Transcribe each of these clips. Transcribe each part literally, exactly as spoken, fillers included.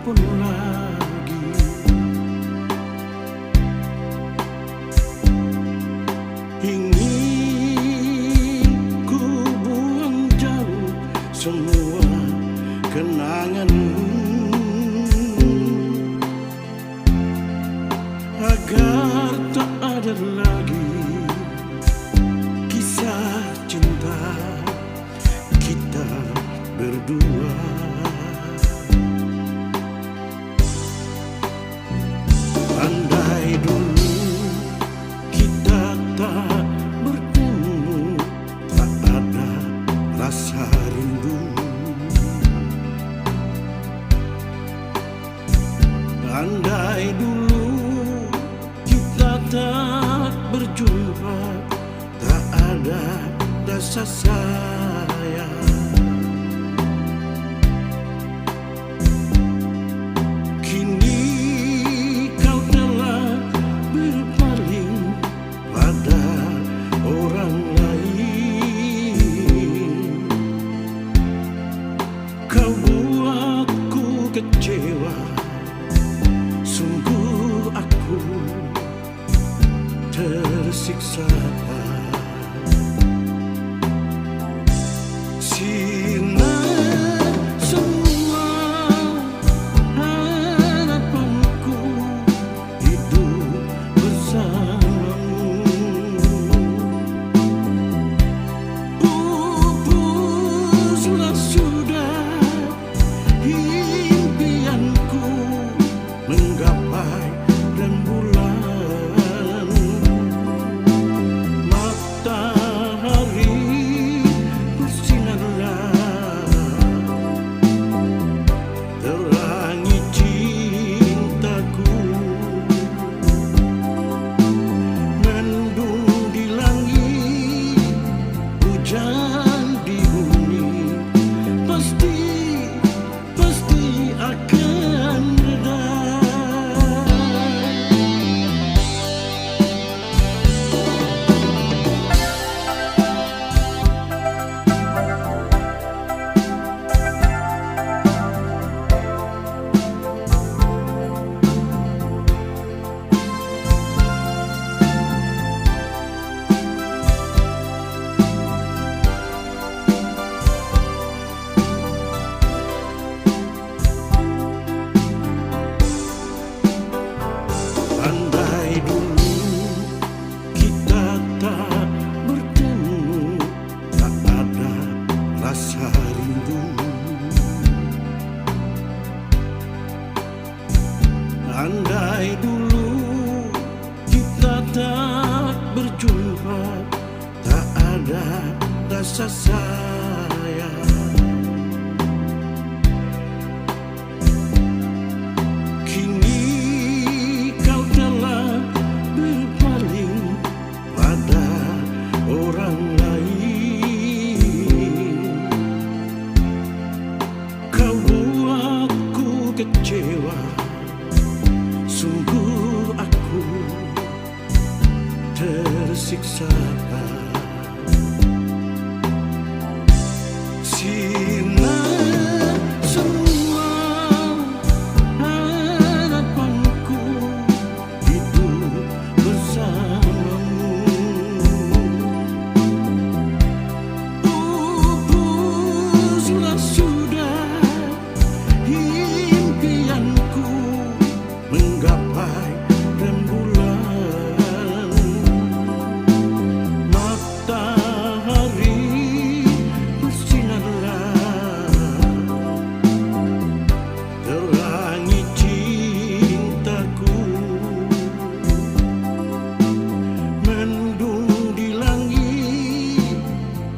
pun lagi. Ingin ku buang jauh semua kenanganmu, agar tak ada lagi kisah cinta kita berdua. Andai dulu kita tak bertemu, tak ada rasa rindu. Andai dulu kita tak berjumpa, tak ada rasa sayang. Kini kau telah berpaling pada orang lain. Kau buatku kecewa, sungguh aku tersiksa. Sirna semua harapanku hidup bersamamu. Pupuslah sudah impianku menggapai rembulan. Matahari bersinarlah, terangi cintaku. Mendung di langit, hujan di bumi, pasti pasti akan reda. Andai dulu kita tak bertemu, tak ada rasa rindu. Andai dulu kita tak berjumpa, tak ada rasa sayang. Kini kau telah berpaling pada orang lain. Kau buatku kecewa, sungguh aku tersiksa. Sirna semua harapanku hidup bersamamu. Pupuslah sudah impianku menggapai rembulan. Matahari bersinarlah, terangi cintaku. Mendung di langit,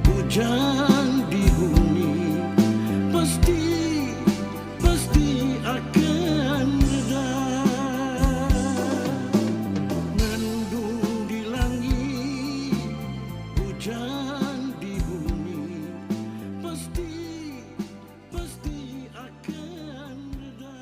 hujan di bumi, pasti, pasti akan reda. Mendung di langit, hujan di bumi, pasti, pasti akan reda.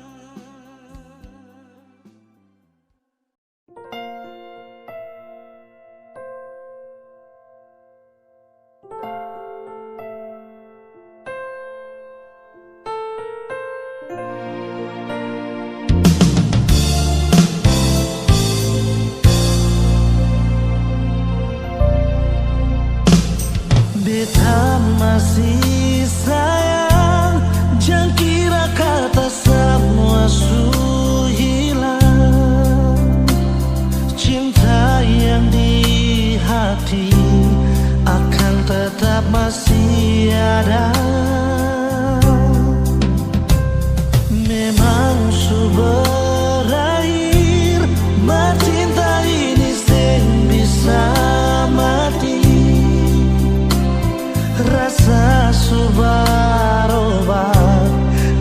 Masih sayang, jang kira kata samua su hilang. Cinta yang di hati akan tetap masih ada. Memang su berakhir, mar cinta ini seng bisa mati. Rasa su barobah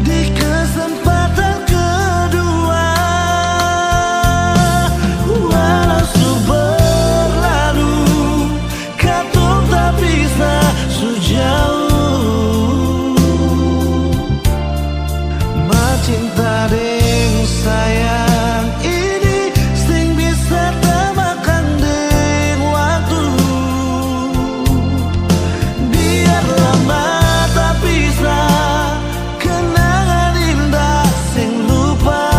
di kesempatan kedua. Walau su berlalu, katong tapisah su jauh. Mar cinta deng sayang ini seng bisa tamakang deng waktu. Biar lama tapisah, kenangan indah seng lupa.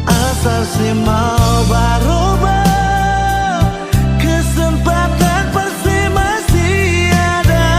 Asal se mau barubah, kesempatan pasti masih ada.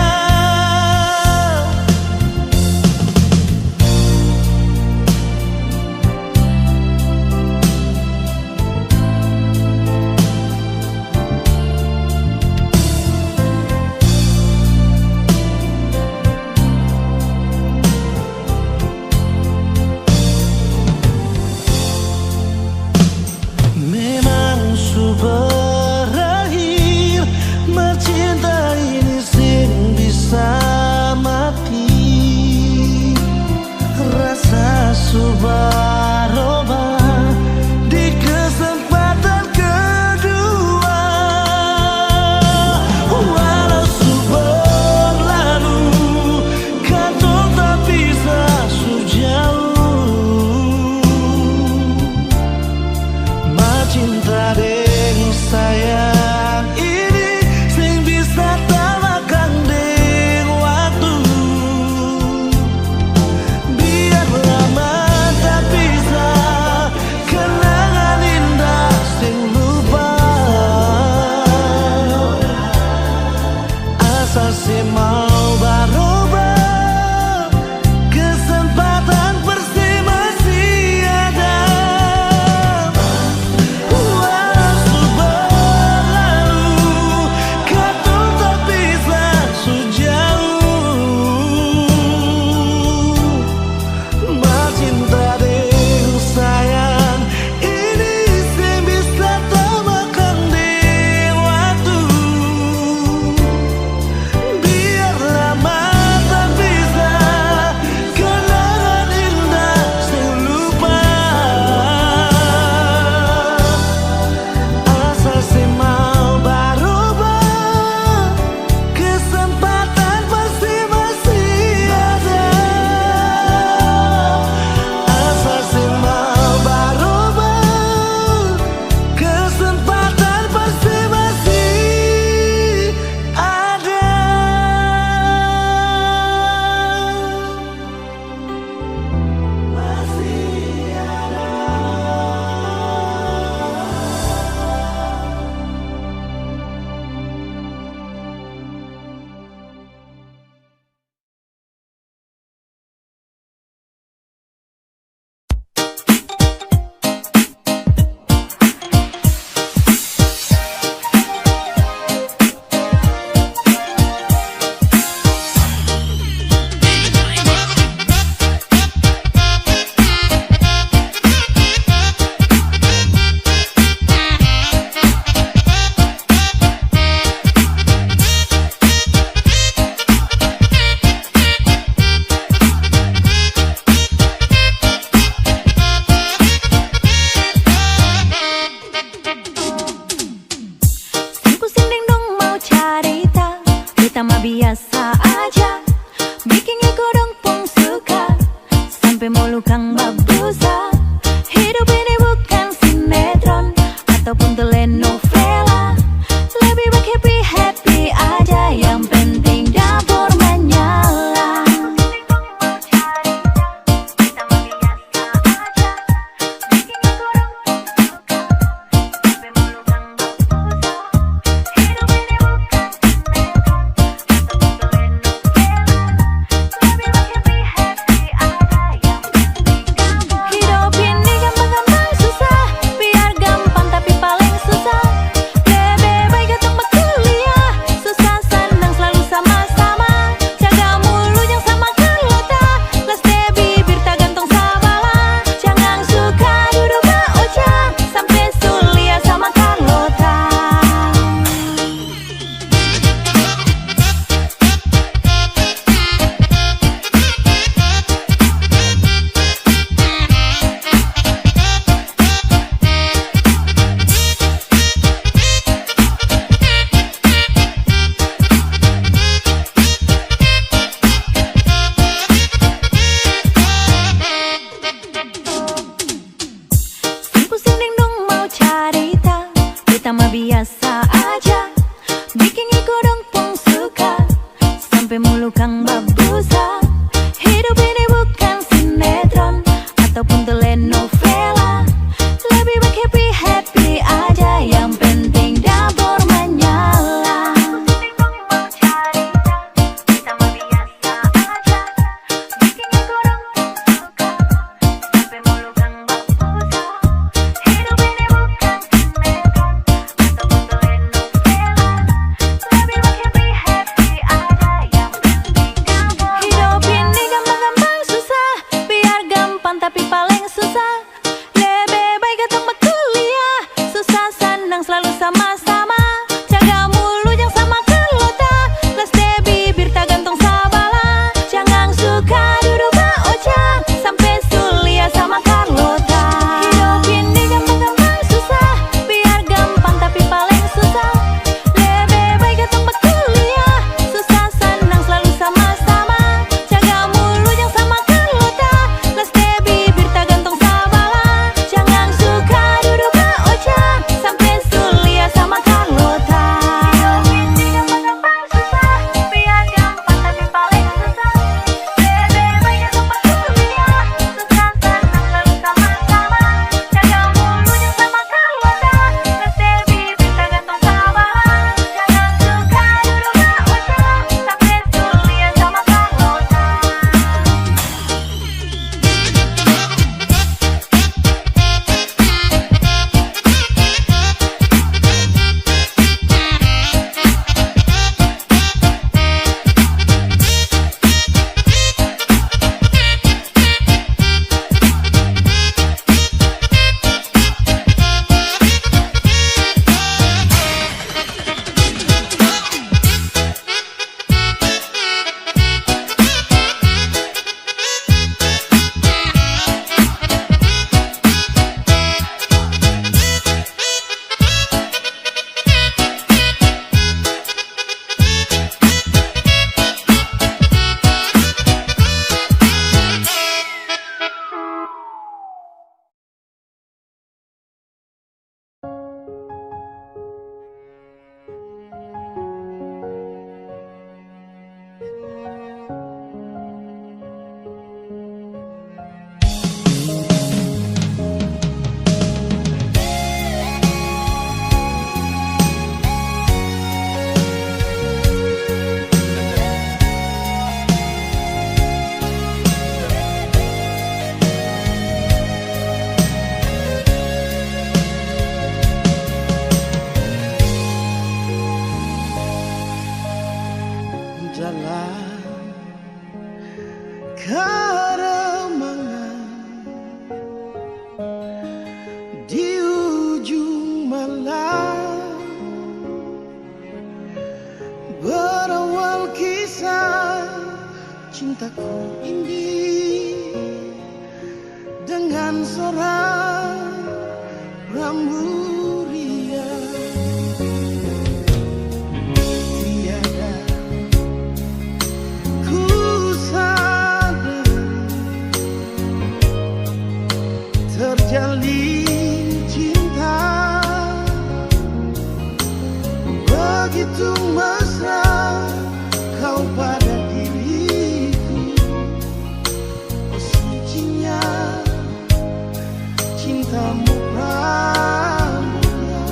Memang su berakhir, mar cinta ini seng bisa mati. Rasa su barobah di kesempatan kedua. Walau su berlalu, katong tapisah su jauh. Mar cinta deng sayang ini seng bisa tamakang deng waktu. Biar lama tapisah, kenangan indah seng lupa. Asal se mau barubah, kesempatan pasti masih ada. Walau su berlalu, katong tapisah su jauh. Mar cinta deng sayang ini seng bisa tamakang deng waktu. Biar lama tapisah, kenangan indah seng lupa. Asal se mau barubah, kesempatan pasti masih ada. Asal se mau barubah, kesempatan pasti masih ada. Seng pusing deng dong mau carita, beta mah biasa aja. Biking iko dong pung suka, sampe molu kang babusa. Hidup ini bukan sinetron ataupun telenovela. Lebih baik happy-happy aja, yang penting dapur manyala. biking iko dong pung suka, sampe mulu kang babusa. Hidup ini bukan sinetron ataupun telenovela, lebih baik happy-happy aja, yang penting dapur manyala. Aku sini kong mau carita, kita mah biasa aja, biking iko dong pung suka. Hidop ini gampang-gampang susah, biar gampang tapi paleng susah. Lebe bae katong bakuliah, susah sanang slalu sama-sama. Jaga mulu jang sama karlota, las de bibir tagantung sabala. Jangan suka dudu baoca, sampe su lia sama karlota. Hidop ini gampang-gampang susah, biar gampang tapi paleng susah. Lebe bae katong bakuliah, susah sanang slalu sama-sama. Jaga mulu jang sama karlota, las de bibir tagantung sabala. Jangan suka dudu baoca, sampe su lia sama karlota. Hidop ini gampang-gampang susah, biar gampang tapi paleng susah. Lebe bae katong bakuliah, susah sanang slalu sama-sama. Jaga mulu jang sama karlota, las de bibir tagantung sabala. Jangan suka dudu baoca, sampe su lia sama karlota. Jalan karemangan di ujung malam, berawal kisah cintaku ini dengan seorang rambu riang. Tiada ku sadar terjalin cinta begitu mesra kau pada diriku. Oh, sucinya cintamu pramulia.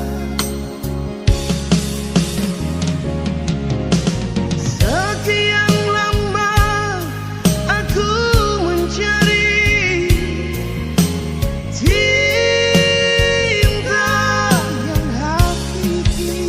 Sekian lama aku mencari cinta yang hakiki.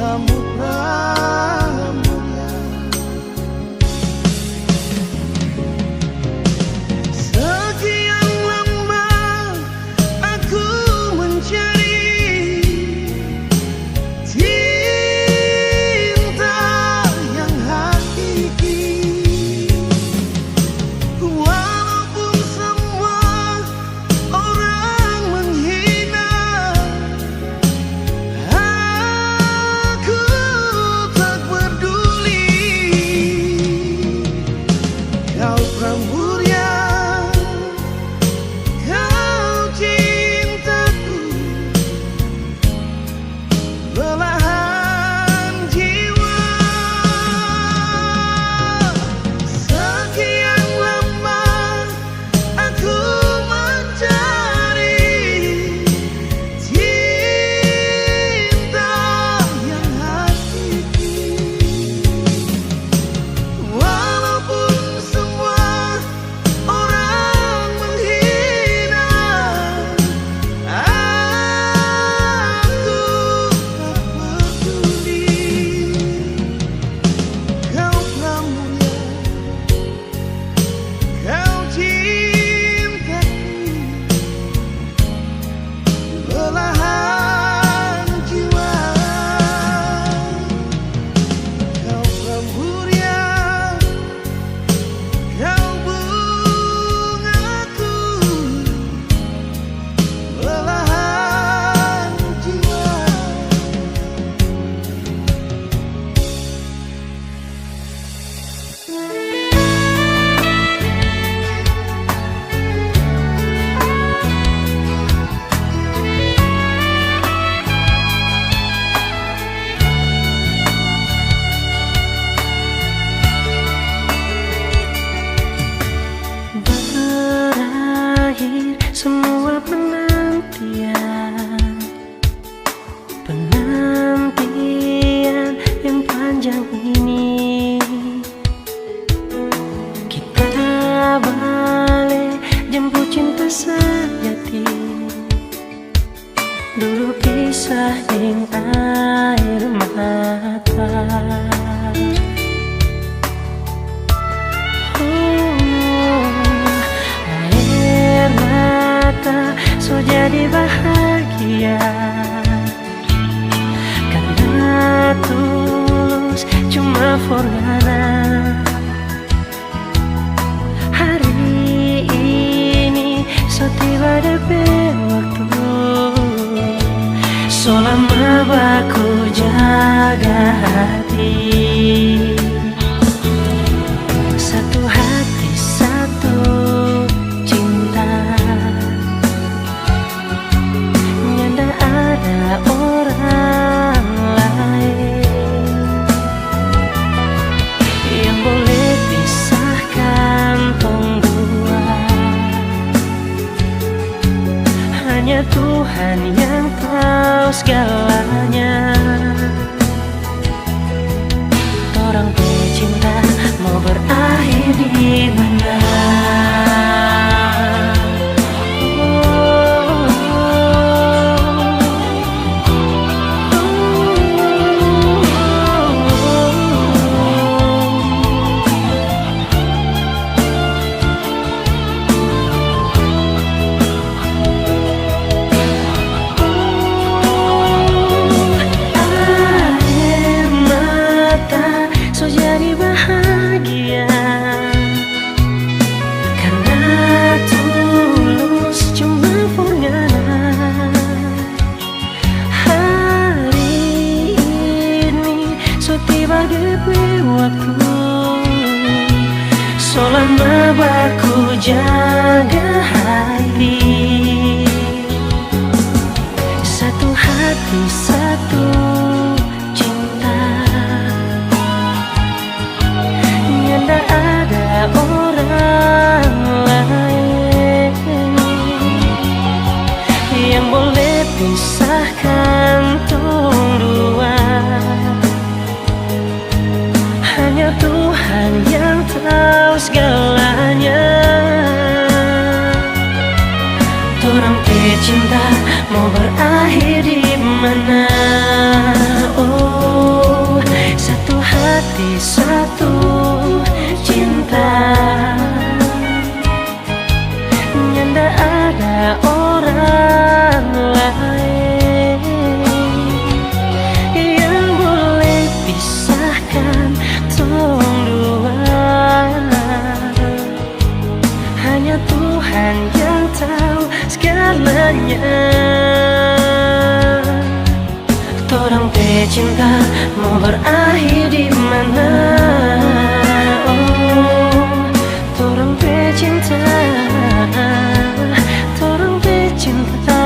Sekian lama aku mencari cinta yang hakiki. Walaupun semua orang menghina, aku tak peduli. Kau pramur yang kau cintaku, belahan jiwa. Sekian lama aku mencari cinta yang hakiki. Walaupun semua orang menghina, aku tak peduli. Kau pramur yang kau cintaku, belahan jiwa. Kau pramur yang kau bungaku, belahan jiwa. Berakhir semua penantian, penantian yang panjang ini. Kita bale jemput cinta sejati. Dulu pisah deng aer mata. Oh, aer mata so jadi bahagia. Karna tulus cuma for ngana. Hari ini so tiba depe waktu. So lama baku jaga hati. Satu hati, satu cinta. Nyanda ada orang lain yang boleh pisahkan tong dua. Hanya Tuhan yang tahu segalanya. Torang pe cinta mo berakhir di mana? Aer mata so jadi bahagia karna tulus cuma for ngana. Hari ini so tiba depe waktu, so lama baku jaga hati. Satu hati, satu cinta. Nyanda ada orang laeng yang boleh pisahkan tong dua. Hanya Tuhan yang tahu segalanya. Torang pe cinta mo berakhir di mana? Oh. Cinta mo berakhir di mana? Oh, torang pe cinta, torang pe cinta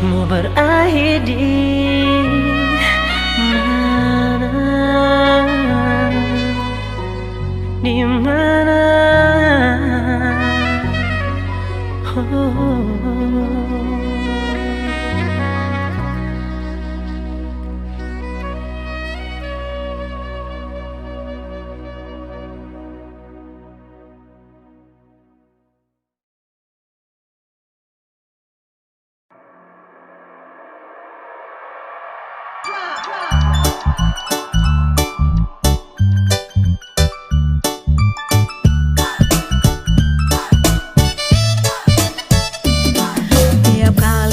mo berakhir di mana? Di mana? Oh. Tiap kali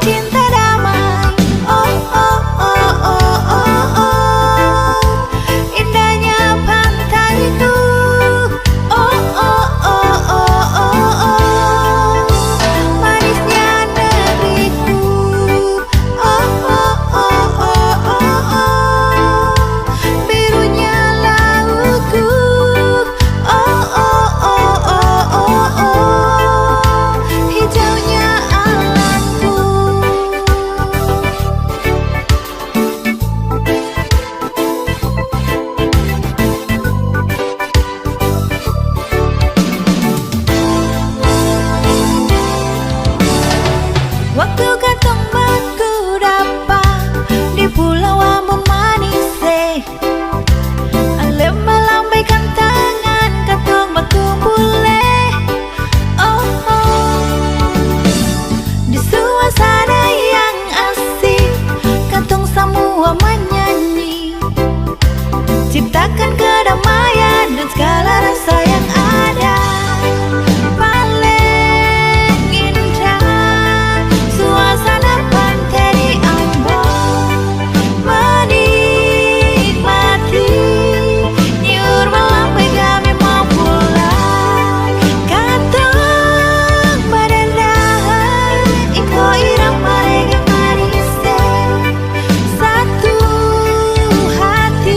Cinta damai, oh, oh, oh, oh, oh, oh. Indahnya pantaiku, oh, oh, oh, oh, oh, oh. Manisnya negeriku, oh, oh, oh, oh, oh, oh. Birunya lautku, oh, oh, oh, oh, oh, oh. Hijaunya alamku. Waktu katong baku dapa di Pulau Ambon Manis, eh. Ale malambaikan tangan, katong bakumpul, eh. Oh, oh. Di suasana yang asik, katong samua manyanyi, ciptakan kedamaian dan segala rasa yang ada. Paling indah suasana pantai di Ambon. Menikmati nyiur malambai kami mau pulang. Katong badandahan, iko irama rege manis, eh. Satu hati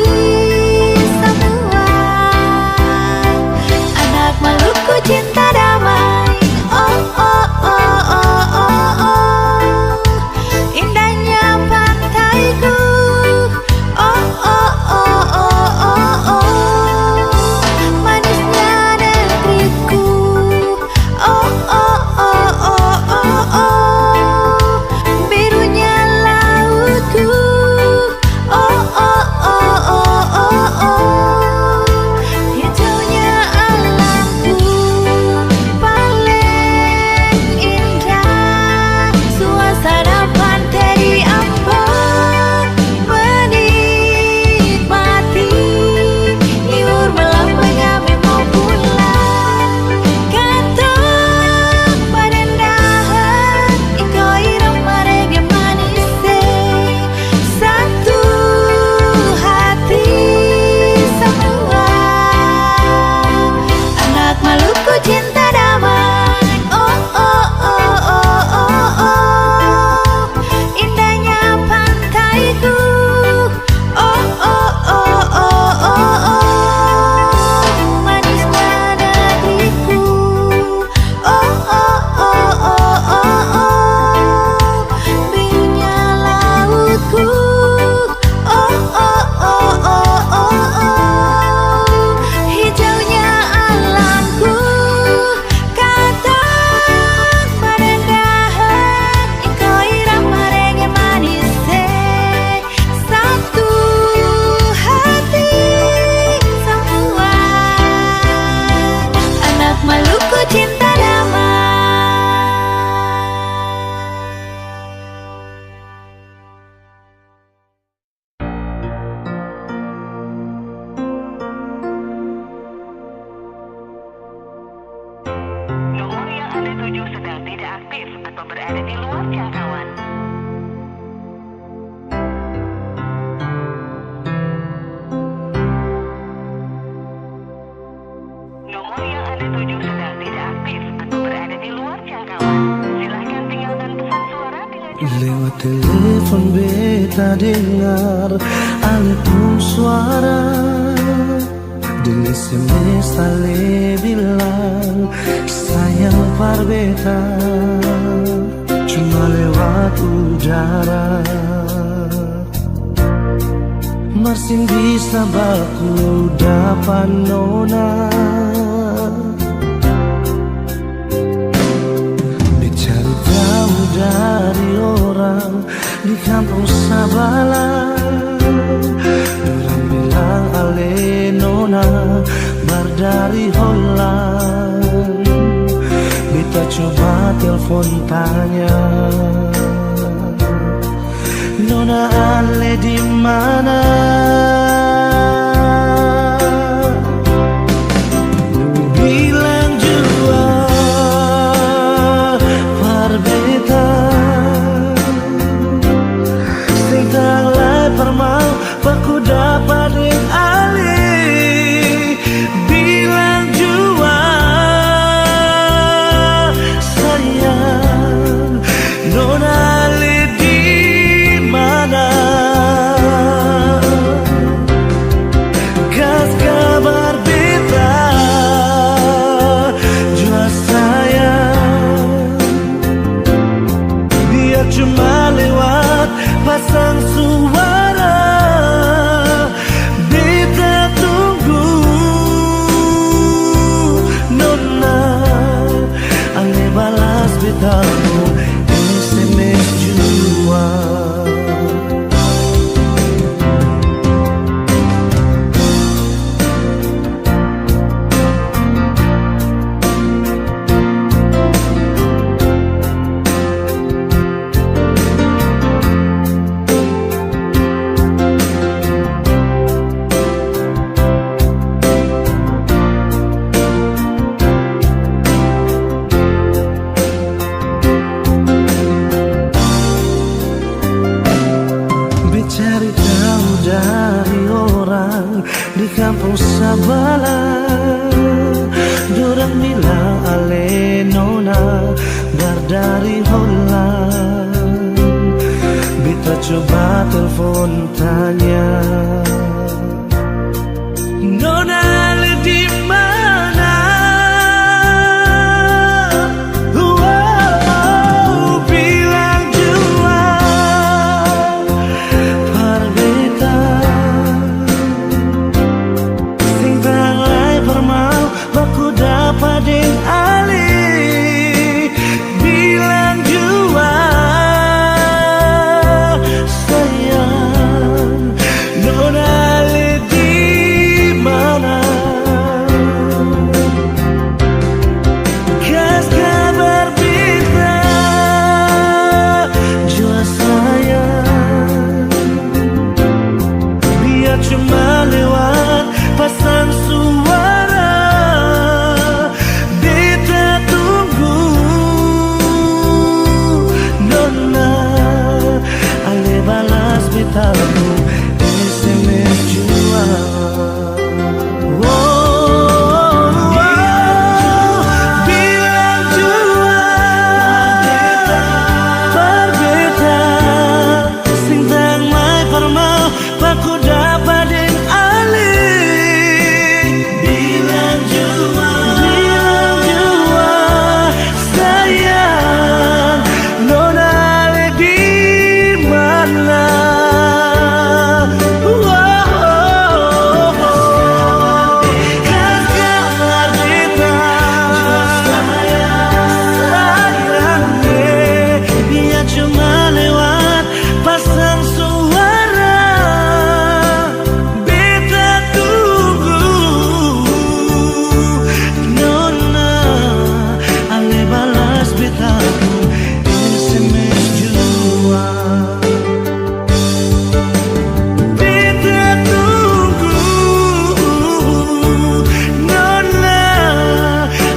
samua. Anak Maluku cinta damai. Oh, oh, oh, oh, oh, oh. Indahnya pantaiku, oh, oh, oh, oh, oh, oh. Manisnya negeriku, oh, oh, oh, oh, oh, oh. Birunya lautku, oh, oh, oh, oh, oh, oh. Hijaunya alamku, paling indah suasana pantai di Ambon. Menikmati nyiur malambai kami mau pulang. Katong badandahan, iko irama rege manis, eh. Satu hati samua. Anak Maluku cinta damai. Oh, oh, oh, oh, oh, oh. Indahnya pantaiku. Oh, oh, oh, oh, oh, oh. Manisnya negeriku. Oh, oh, oh, oh, oh, oh. Birunya lautku. Oh, oh, oh, oh, oh, oh. Hijaunya alamku. Katong badandahan, iko irama rege manis, eh. Satu hati samua. Anak Maluku cinta damai. Nomor yang Anda tuju sedang tidak aktif atau berada di luar jangkauan. Nomor yang Anda tuju sedang tidak aktif atau berada di luar jangkauan. Silahkan tinggalkan pesan suara dengan cara. Lewat telepon beta dengar ale pung suara. Deng S M S ale bilang sayang par beta, cuma lewat udara. Mar seng bisa baku dapa nona. Be cari tau dari orang di kampong sabalah, dorang bilang ale nona baru dari Holland. Beta coba telfon tanya, nona ale di mana? Bilang jua par beta. lewat pasang suara. Beta tunggu, nona, ale balas beta pung S M S jua. Be cari tau dari orang di kampung sabalah, dorang bilang ale nona baru dari Holland. Beta coba telfon tanya, nona ale di mana? Wow, bilang jua par beta. Seng tau lai par mau baku dapa deng ale. Bilang jua, sayang, nona ale di mana? Kas kabar beta jua, sayang. Biar cuma lewat pasan suara, beta tunggu, nona, ale balas beta pung S M S jua. Oh, oh, bilang jua par beta, seng tau mai par mau baku dapa deng ale. Bilang jua, bilang jua, sayang, nona ale di mana? Kas kabar beta, sayang, eh, biar cuma lewat pasan suara. Beta tunggu, nona, ale balas beta pung S M S jua. Beta tunggu, nona,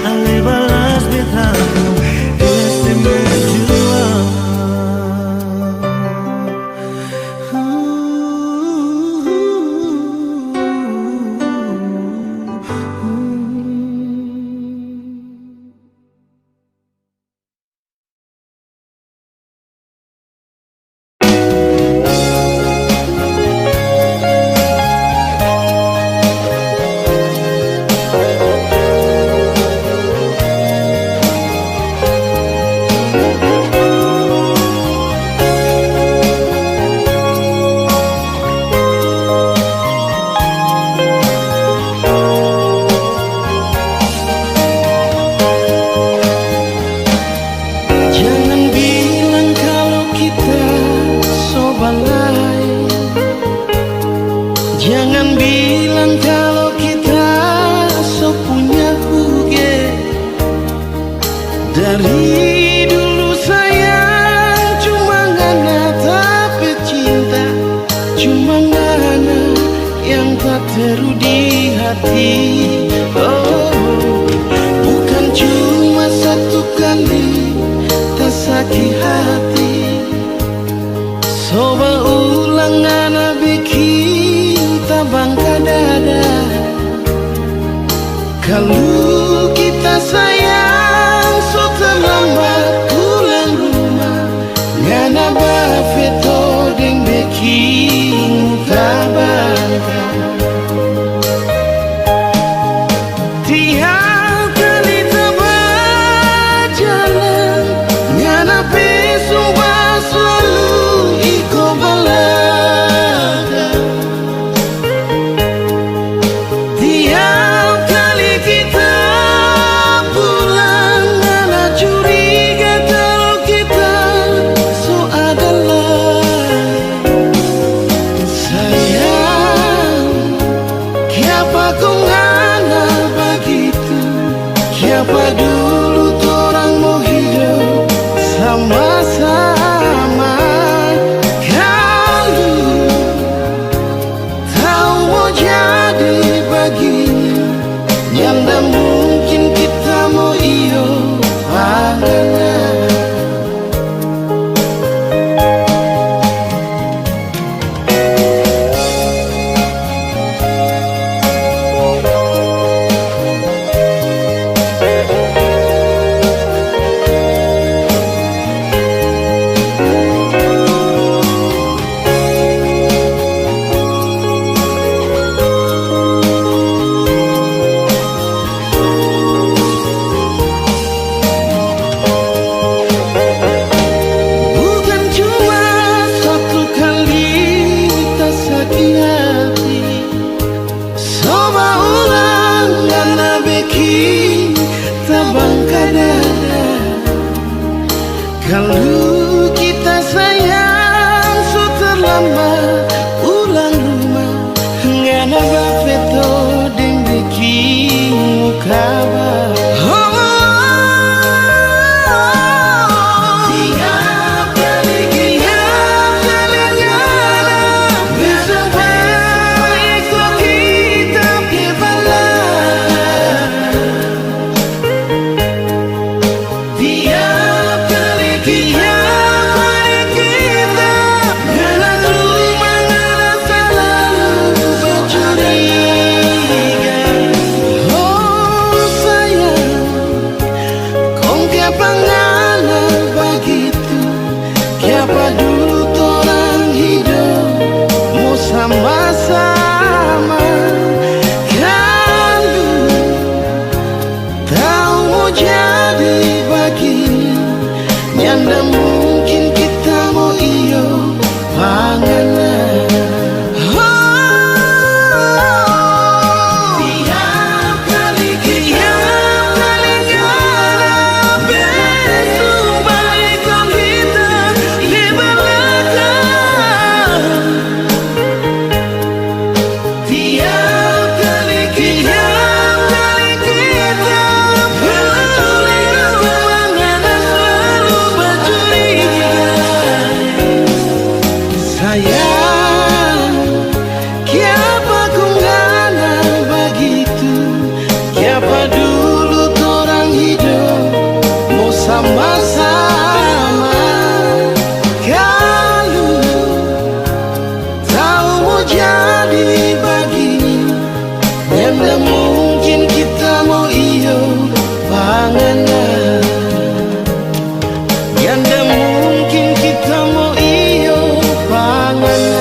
ale balas beta pung S M S jua. Jangan bilang kalau kita so balai. Jangan bilang kalau kita so punya huge. Dari dulu sayang, cuma ngana ta pe cinta, cuma ngana yang ta teru di hati. Oh, bukan cuma satu kali ta saki hati. So baulang ngana biking ta bangka dada. Kalu kita sayang so terlambat pulang rumah, ngana bafeto deng biking ta bangka. Tiap kali ta bajalan, ngana pe sumpah slalu Padulu torang hidop mo sama-sama, kalu tau mo jadi bagini, nyanda mungkin kita mo iyo pangana. Tiap kali kita, tiap kali kita, beta su bale kong kita di balakang. Tiap kali kita, tiap kali kita bertolak, mangana slalu bacuriga. Sayang, kiapa kong ngana bagitu? Kiapa dulu torang hidop mo sama-sama? Kalu tau mo jadi bagini, nyanda mungkin kita mo iyo pangana. Nyanda mungkin kita mo iyo pangana.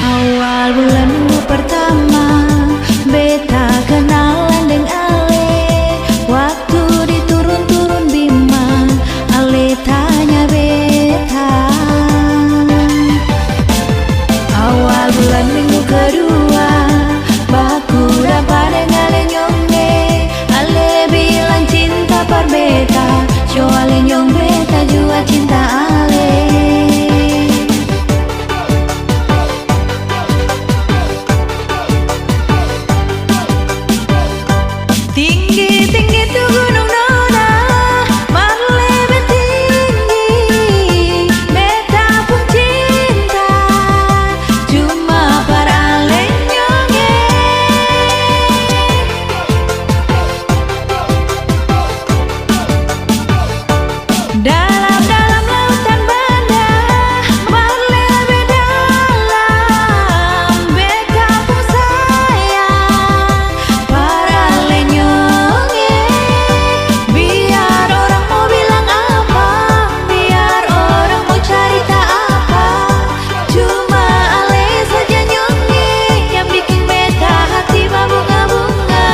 Awal bulan minggu pertama, beta kenalan deng Ale. Waktu di turun-turun Bima, Ale tanya beta. Awal bulan minggu kedua, baku dapa deng Ale nyong e. Ale bilang cinta par beta, co Ale nyong, beta jua cinta Ale. Tinggi-tinggi tu gunung Nona, mar lebe tinggi beta pung cinta, cuma par Ale nyong e. Dalam-dalam lautan banda, mar lebe dalam beta pung sayang par Ale nyong e. Biar orang mo bilang apa, biar orang mo carita apa, cuma Ale saja nyong e yang biking beta hati babunga-bunga.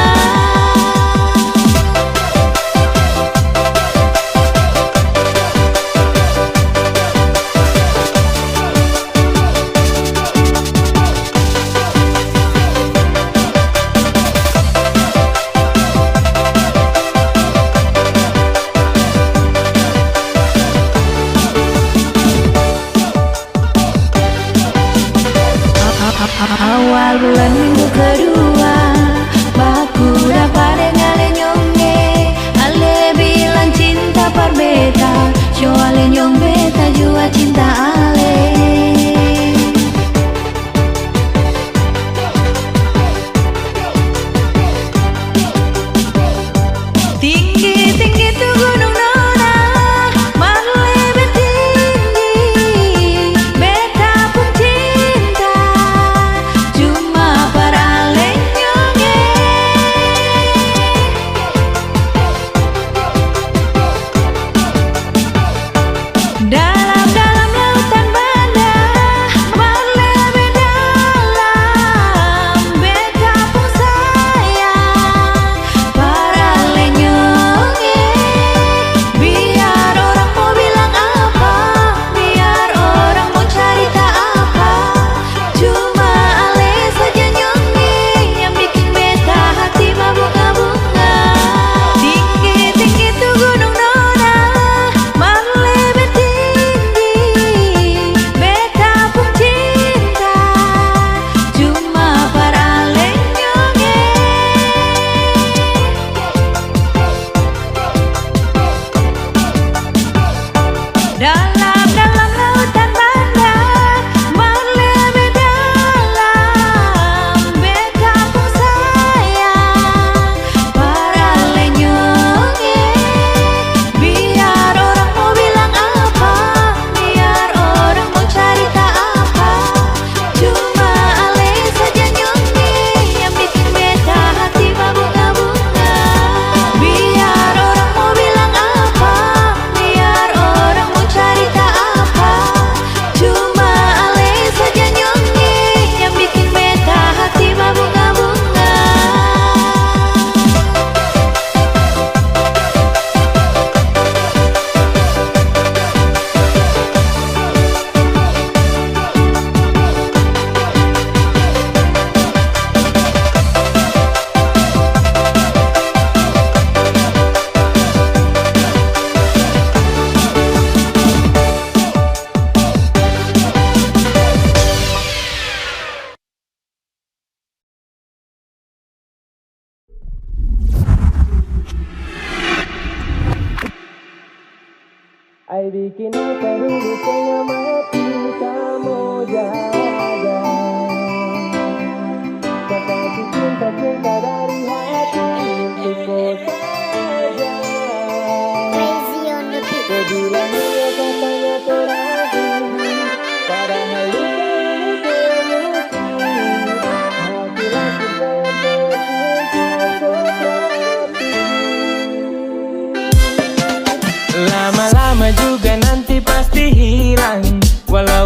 Awal bulan minggu kedua, baku dapa deng Ale nyong e. Ale bilang cinta par beta, co Ale nyong, beta jua cinta Ale. Tinggi-tinggi tu gunung Nona, mar lebe tinggi beta pung cinta, cuma par Ale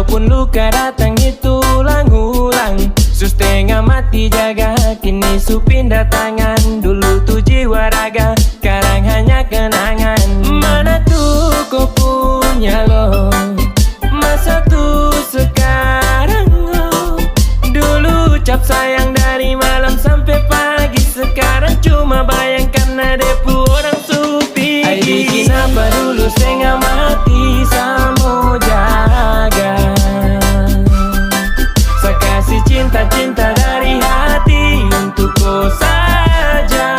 Pun luka datang itu ulang-ulang, su stenga mati jaga, kini su pinda tangan. Dulu tu jiwa raga, skarang hanya kenangan. Mana tu ko punya lo, masa tu sekarang lo. Dulu ucap sayang dari malam sampe pagi, sekarang cuma bayang karna de pu orang su pigi. Ai bikin apa dulu stenga mati, sa mo jaga. Sa kasi cinta-cinta dari hati untuk ko saja.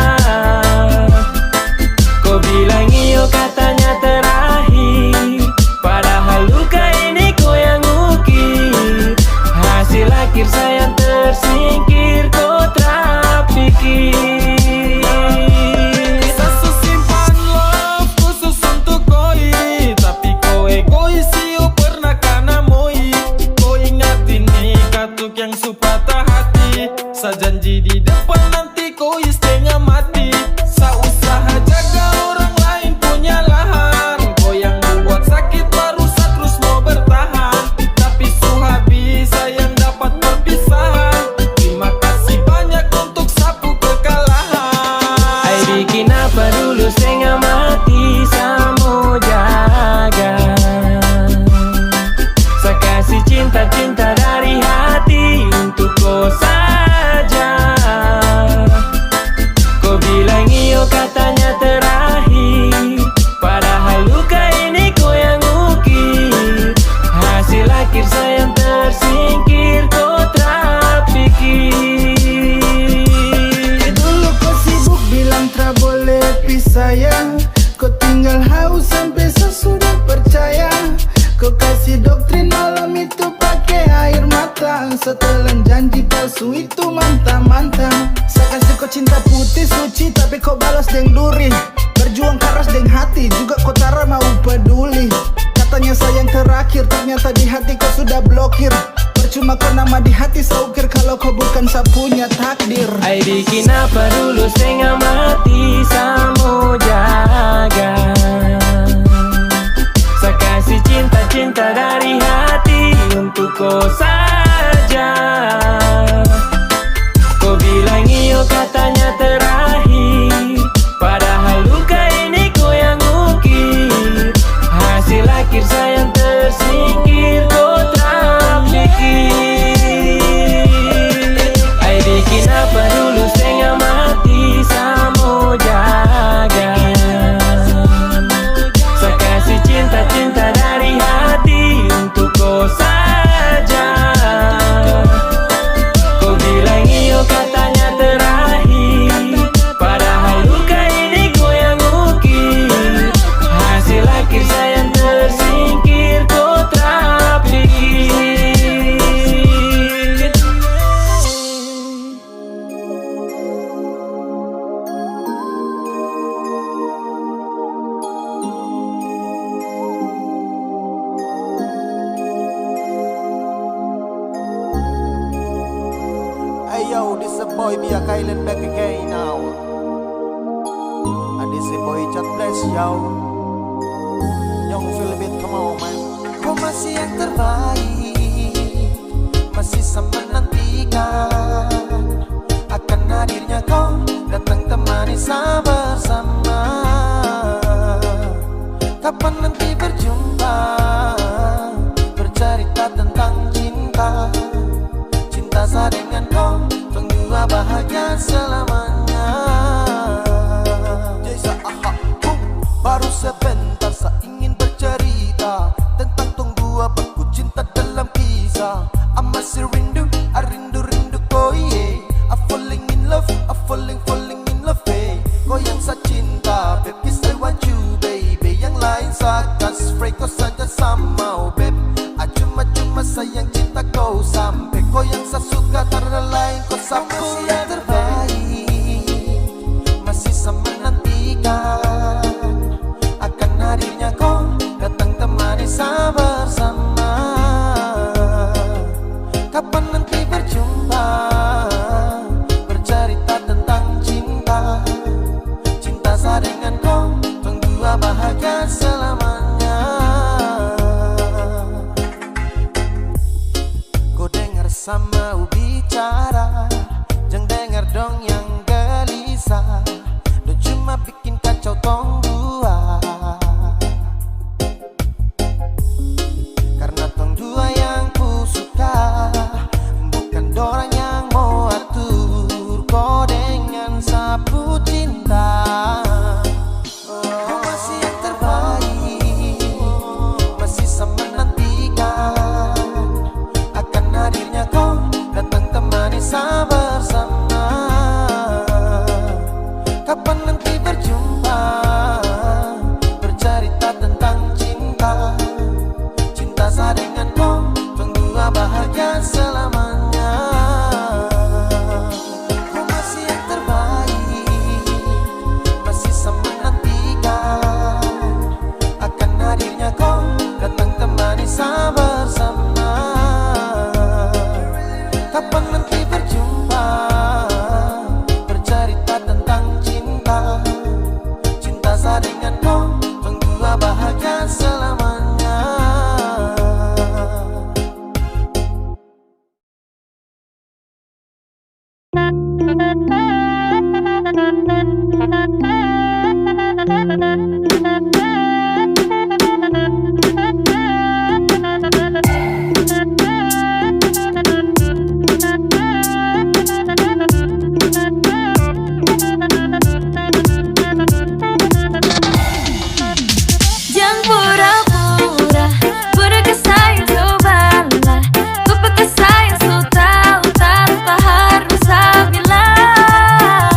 Ko bilang iyo katanya terakhir, padahal luka ini ko yang ukir. Hasil akhir sayang tersingkir, ko tra pikir. Sa su simpan love khusus untuk koi, tapi ko egois, iyo pernah kana moi. Ko ingat ini katuk yang su patah hati, sa janji di depan nanti ko stenga mati. Sa usaha jaga orang lain punya lahan, ko yang buat sakit baru sa trus mo bertahan. Tapi su habis, sayang dapat perpisahan. Terima kasih banyak untuk sa pu kekalahan. Ai bikin apa dulu stenga mati, sa mo jaga. Sa kasi cinta-cinta dari hati untuk ko saja. Ko bilang iyo katanya terakhir, padahal luka ini ko yang ukir. Hasil akhir sayang tersingkir, ko tra pikir. Dulu ko sibuk bilang tra boleh pi sayang, ko tinggal hau sampe sa sudah percaya. Ko kasi doktrin malam itu pake air mata, sa telan janji palsu itu manta-manta. Sa kasi ko cinta putih suci, tapi ko balas deng duri. Berjuang karas deng hati, juga ko tara mau peduli. Katanya sayang terakhir, ternyata di hati ko sudah blokir. Percuma ko nama di hati sa ukir, kalo ko bukan sa punya takdir. Ai bikin apa dulu stenga mati, sa mo jaga. Sa kasi cinta-cinta dari hati untuk ko saja. Ko bilang iyo katanya terakhir, padahal luka ini ko yang ukir. Hasil akhir sayang tersingkir, ko tra pikir. Ai bikin apa dulu stenga mati, sa mo jaga. Sa kasi cinta-cinta dari hati untuk ko saja. Ko bilang iyo katanya terakhir, padahal luka ini ko yang ukir. Hasil akhir sayang tersingkir, ko tra pikir. Hey yo, this a boy Biak Island back again now. And this a boy Chat Bless, yo. Young Philbit, come on, man. Kau masih yang terbaik. Masih sa menantikan akan hadirnya kau datang temani sa bersama. Kapan nanti berjumpa, bercerita tentang cinta. Cinta sa dengan kau, tong dua bahagia selamanya. Yes, aha, boom. Baru sebentar sa ingin bercerita tentang tong dua baku cinta dalam kisah. I masih rindu, I rindu-rindu ko, yeah. I falling in love, I falling, falling in love, eh. Ko yang sa cinta, baby, I want you, baby. Yang lain sa kasih free, ko saja sa mau, babe. I cuma-cuma sayang cinta ko sampe. Ko yang sa suka, tarada lain, ko sa punya terbaik. Masih sa menantikan akan hadirnya ko datang temani sa bersama. Kapan nanti berjumpa, bercerita tentang cinta. Cinta sa dengan ko, tong dua bahagia selamanya. Sa mau bicara, jang dengar dong yang gelisah, dong cuma bikin kacau tong dua. Karna tong dua yang ku suka, bukan dorang yang mo atur ko dengan sapu cinta. Ko masih yang terbaik, masih sa menantikan akan hadirnya ko datang temani sa bersama. Kapan nanti berjumpa, bercerita tentang cinta. Cinta sa dengan ko, tong dua bahagia selamanya. Ko masih yang terbaik, masih sa menantikan akan hadirnya ko datang temani sa bersama. Kapan nanti berjumpa, bercerita tentang cinta. Cinta sa dengan ko, tong dua bahagia selamanya. Jang pura-pura, pura kasayang cobalah. Ko pe kasayang so tau tanpa harus sa bilang.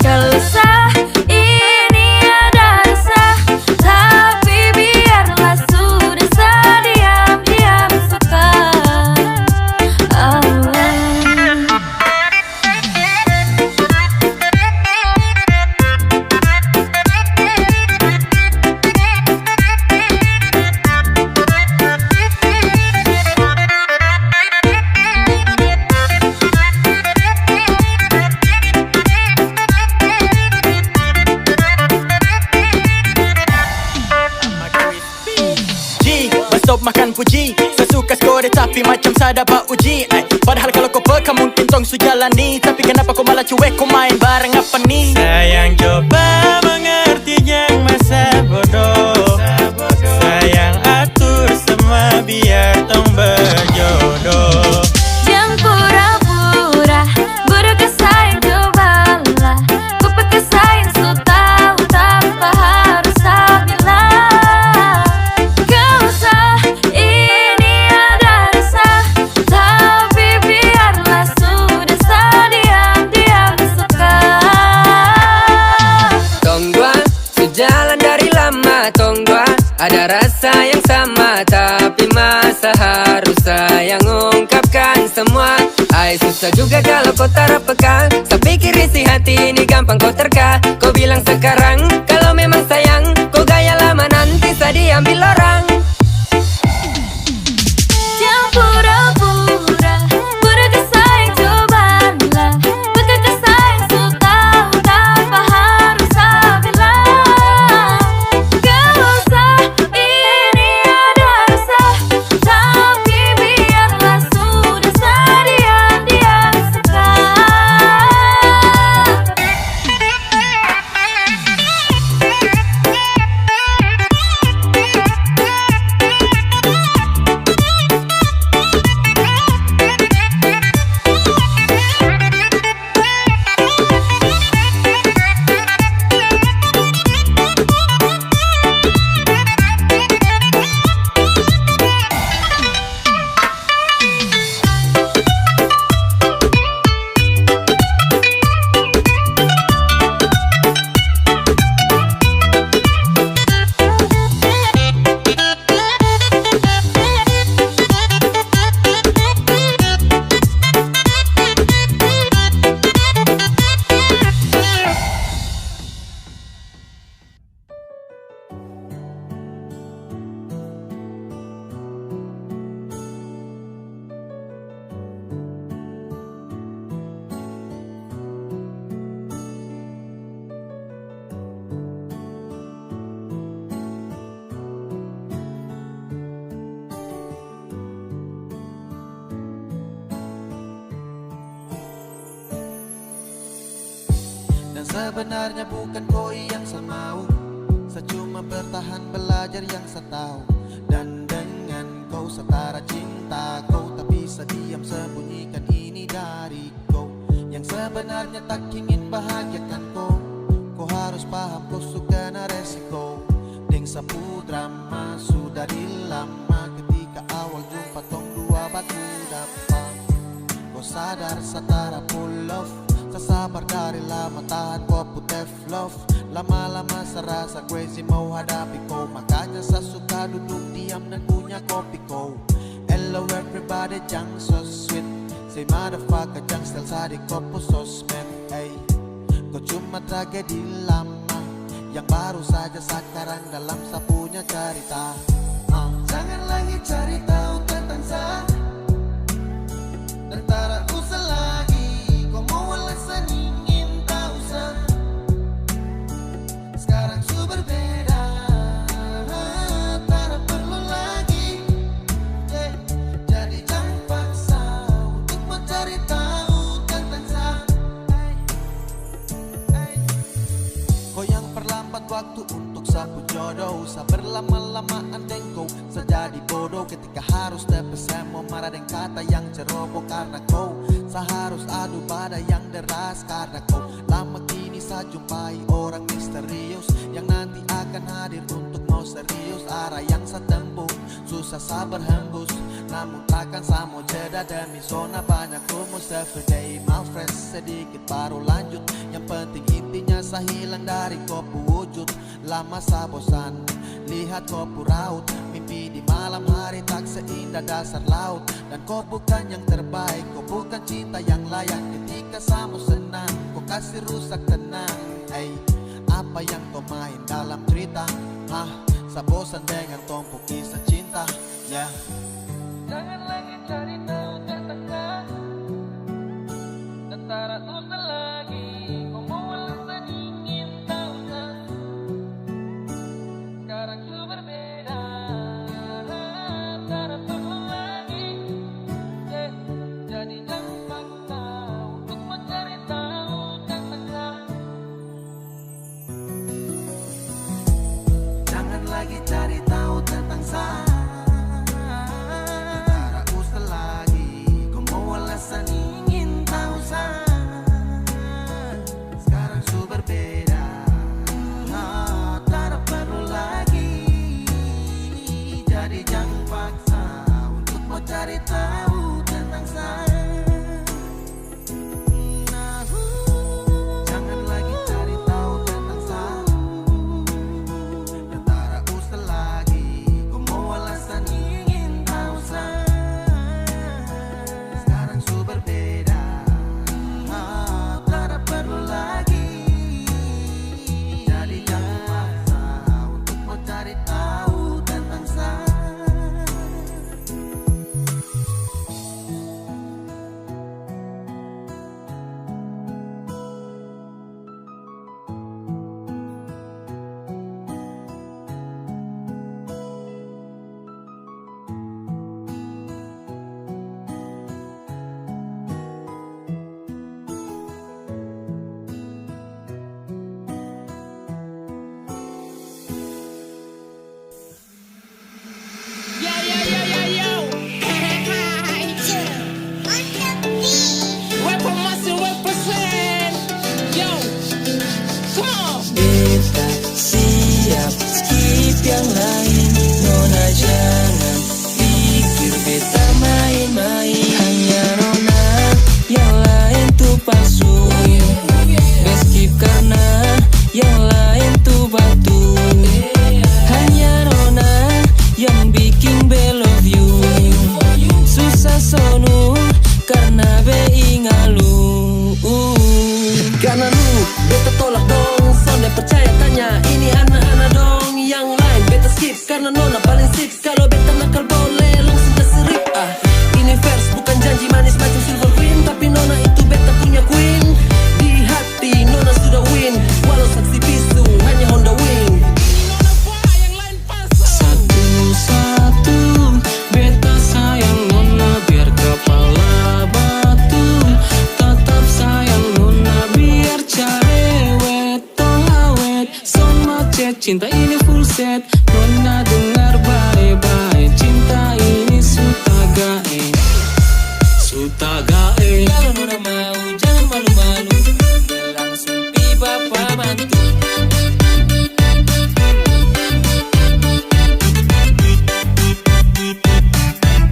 Kalo sa ini ada rasa, tapi biarlah sudah sa diam-diam suka. Oh. Ji, stop makan puji. Sa suka skode tapi macam sa dapa uji, eh. Padahal kalo ko peka mungkin tong su jalani. Tapi kenapa ko malah cuek, ko main barang apa ni? Sayang coba mengerti jang masa bodoh. Sayang atur semua biar tong berjodoh. Jang pura-pura, pura kasayang cobalah. Ko pe kasayang so tau tanpa harus sa bilang. Kalo sa ini ada rasa, tapi biarlah sudah sa diam-diam suka. Tong dua su jalan dari lama, tong dua ada rasa yang sama, tapi masa harus sa yang ungkapkan semua. Ai susah juga kalo ko tara peka. Sa pikir isi hati ini gampang ko terka. Ko bilang sekarang kalo memang sayang, ko gaya lama nanti sa diambil orang. Jang pura-pura, pura kasayang cobalah. Peka kasayang so tau tanpa harus sa bilang. Kalo sa ini ada rasa, tapi biarlah sudah sa diam-diam suka. Sebenarnya bukan koi yang sa mau, sa cuma bertahan belajar yang sa tau. Dan dengan kau sa tara cinta, kau tak bisa diam sembunyikan ini dari kau. Yang sebenarnya tak ingin bahagiakan kau, kau harus paham kau su kena resiko. Deng sapu drama su dari lama, ketika awal jumpa tong dua baku dapa. Ko sadar sa tara full love, sa sabar dari lama tahan ko pu tough love. Lama-lama sa rasa crazy mau hadapi ko, makanya sa suka duduk diam dan punya kopi ko. Hello everybody, jang so sweet. Say motherfucker, jang style sa di ko pu sosmed, ey. Ko cuma tragedi lama yang baru saja sakarang dalam sa punya carita. Ah. Jangan lagi cari tahu tentang sa, dan tara usah lagi ko mau alasan ingin tahu sa. Skarang su berbeda, tara perlu lagi, yeah. Jadi jang paksa untuk mo cari tahu tentang sa. Ko yang perlambat waktu untuk sa pu jodoh, sa berlama-lamaan deng ko, sa jadi bodoh ketika harus tepi semua marah deng kata yang ceroboh karna ko. Sa harus adu badai yang deras karna ko. Lama kini sa jumpai orang misterius yang nanti akan hadir untuk mau serius. Arah yang sa tempuh susah sa berhembus, namun takkan sa mau jeda demi zona banyak rumus. Everyday mau fresh sedikit baru lanjut. Yang penting intinya sa hilang dari ko pu wujud. Lama sa bosan lihat ko pu raut, mimpi di malam hari tak seindah dasar laut. Dan ko bukan yang terbaik, ko bukan cinta yang layak. Ketika sa mo senang, ko kasi rusak tenang. Ei, apa yang ko main dalam cerita? Hah, sa bosan dengan tong pu kisah cinta. Ya. Jangan lagi cari tahu tentang sa. Dan tara usah lagi ko mau alasan ingin tahu sa. Skarang su berbeda, tara perlu lagi, yeah. Jadi jang paksa untuk mo cari tahu tentang sa. Jangan lagi cari tahu tentang sa. Tara Cinta ini full set, nona dengar bae-bae. Cinta ini su tagae, su tagae. Kalo nona mau, jang malu-malu, bilang su pi bapa mantu.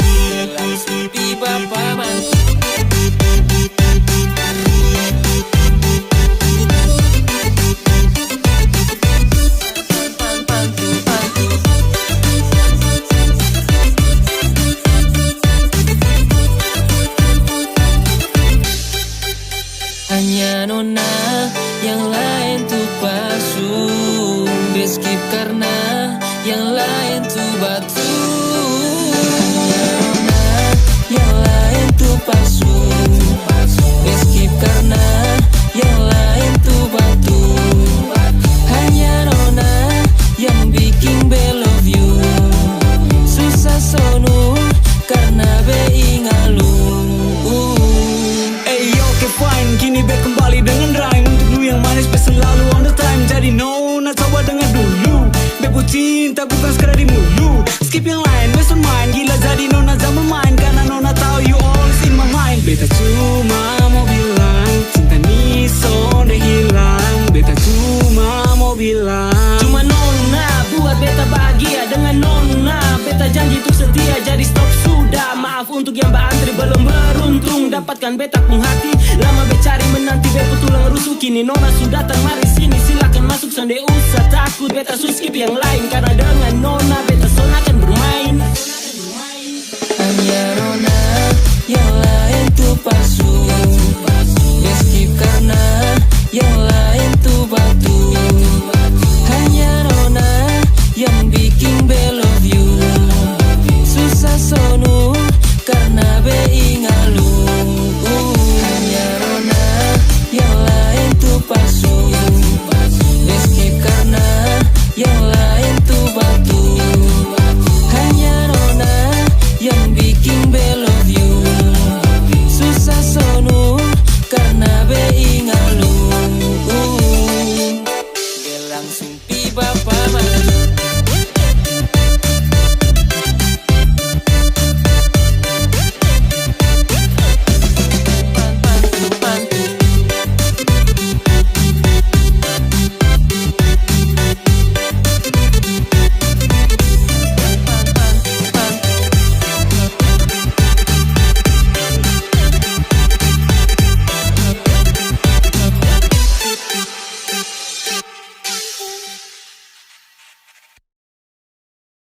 Bilang su pi bapa mantu. Hanya nona yang laen tu palsu, be skip karna yang laen tu batul. Hanya nona yang laen tu palsu, be skip karna yang laen tu batul. Hanya nona yang biking be love you, susah sonu karna be ingalu. Ey, oke, fine, kini be kembali dengan rhyme untuk lu yang manis, pesan lalu on the time. Jadi nona coba dengar dulu, be pu cinta bukan sekadar di mulu. Skip yang lain, wes on main, gila jadi nona jang bermain, karna nona tau you always in my mind. Beta cuma mo bilang, cinta ni sonde hilang. Beta cuma mo bilang, cuma nona buat beta bahagia, dengan nona beta janji untuk setia. Jadi stop sudah, maaf untuk yang baantri belum beruntung dapatkan beta pung hati. Lama be cari menanti be pu tulang rusuk, kini nona su datang, mari sini silakan masuk, sonde usah takut. Beta su skip yang lain karna dengan nona beta son akan bermain. Hanya